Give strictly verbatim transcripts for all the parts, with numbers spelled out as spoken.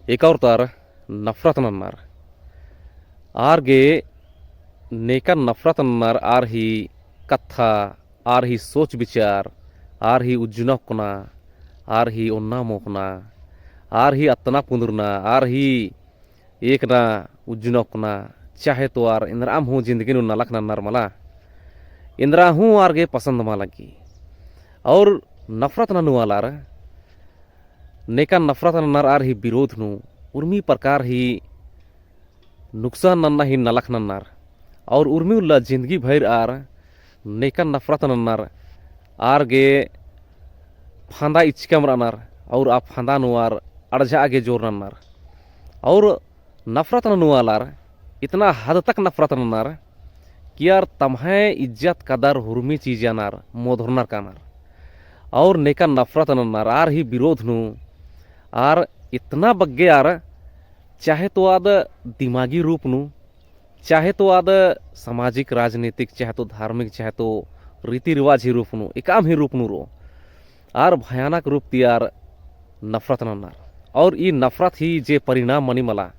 एका ओर ता आर नफरत नन्नर। आर गे नेका नफरत नन्नर आर ही कत्था, आर ही सोच विचार, आर ही उज्जना ओक्कना, आर ही ओन्ना मोख़ना, आर ही अत्तना पुन्दुरना, आर ही एकना उज्जना ओक्कना, चाहे तो आर एन्दरम हूँ जिन्दगी नू नलख नन्नर मला, एन्दरा हूँ आर गे पसंद मा लग्गी। और नफरत ननु आलर नेका नफरत नन्नर आर ही विरोध नू उर्मी प्रकार ही नुकसान नन्ना ही नलख नन्नर। और उर्मी उल्ला जिन्दगी भइर आर नेका नफरत नन्नर, आर गे फंदा इच्चकम रअनर, और आ फंदा नू आर अड़झा गे जोर नन्नर। और नफरत ननु आलर इतना हद तक नफरत नन्नर कि आर तम्है इज्जत कदर हुरमी चीजन आर मोधरनर कानर। और नेका नफरत नन्नर आर ही विरोध नू आर इतना बग्गे आर, चाहे तो आद दिमागी रूप नू, चाहे तो आद सामाजिक, राजनीतिक, चाहे तो धार्मिक, चाहे तो रीति रिवाज ही रूप नू, एकअम ही रूप नू रओ, आर भयानक रूप ती आर नफरत नन्नर। और ई नफरत ही जे परिणाम मनी मला,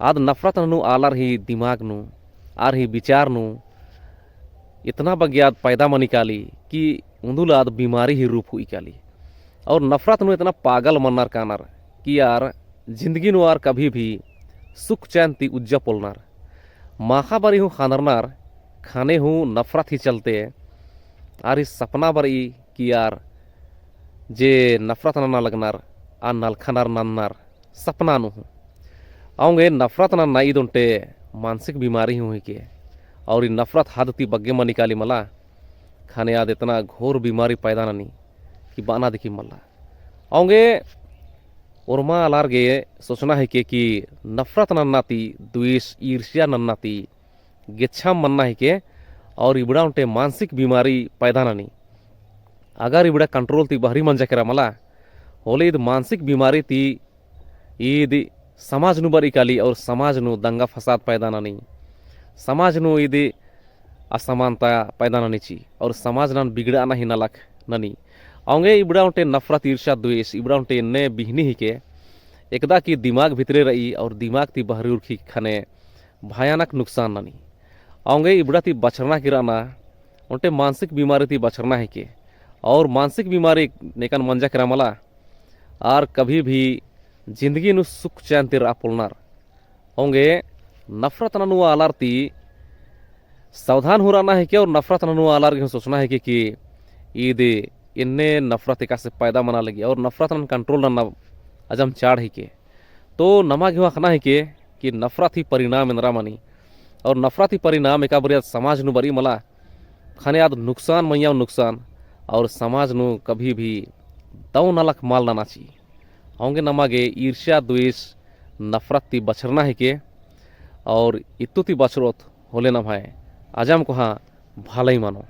आद नफरत ननु आलर ही दिमाग नू, आर ही विचार नू इतना बग्गे आद पैदा मनी काली कि उन्दुल आद बीमारी ही रूप हुई काली। और नफरत नू इतना पागल मन्नर कानर कि आर जिन्दगी नू आर कभी भी सुख चैन ती उज्जा पोलनर। माखा बारी हूँ ख़न्दरनर, ख़ने हूँ नफरत ही चलते आर ही सपना बरई कि आर जे नफरत नन्ना लगनर, आ नलखनर नन्नर सपना नू हूँ। औंगे नफरत नन्ना ईद ओन्टे मानसिक बीमारी हूँ हिके। और ई नफरत हद ती बग्गे मनी काली मला, ख़ने आद इतना घोर बीमारी पैदा ननी कि बअना दिकी मल्ला। औंगे ओर्मा आलर गे सोचना हिके कि नफरत नन्ना ती, द्वेष, ईर्ष्या नन्ना ती गेच्छा मन्ना हिके। और इबड़ा ओन्टे मानसिक बीमारी पैदा ननी। अगर इबड़ा control ती बहरी मंजा केरा मला, होले ईद मानसिक बीमारी ती ईद समाज नू बरई काली और समाज नू दंगा फसाद पैदा ननी, समाज नू ईद असमानता पैदा ननी ची और समाज नन बिगड़ाना ही नलख ननी। औंगे इबड़ा ओन्टे नफरत, ईर्ष्या, द्वेष, इबड़ा ओन्टे एन्ने बिहनी हिके, एकदा कि दिमाग भितरे रई और दिमाग ती बहरी उरखी ख़ने भयानक नुकसान ननी। औंगे इबड़ा ती बछरना की रअना, ओन्टे मानसिक बीमारी ती बछरना हिके। और मानसिक बीमारी नेकन मंजा केरा मला, आर कभी भी जिन्दगी नू सुख चैन ती रआ पोलनर। औंगे नफरत ननुआ आलर ती सावधान हूँ रअना हिके और नफरत ननुआ आलर गे हूँ सोचना हिके कि ईद एन्ने नफरत एकासे पैदा मना लगी और नफरत नन control नन्ना अजम चाड़ हिके। तो नमा गे हूँ अख़ना हिके कि नफरत ही परिणाम एन्दरा मनी और नफरत ही परिणाम एका बारी आद समाज नू बरई मला, ख़ने आद नुकसान मइय्याँ नुकसान और समाज नू कभी भी दौ नलख मल नना ची। औंगे नमा गे ईर्ष्या, द्वेष, नफरत ती बछरना हिके और इत्तु ती बछरोत होले नम्है अजम कोहाँ भलई मनो।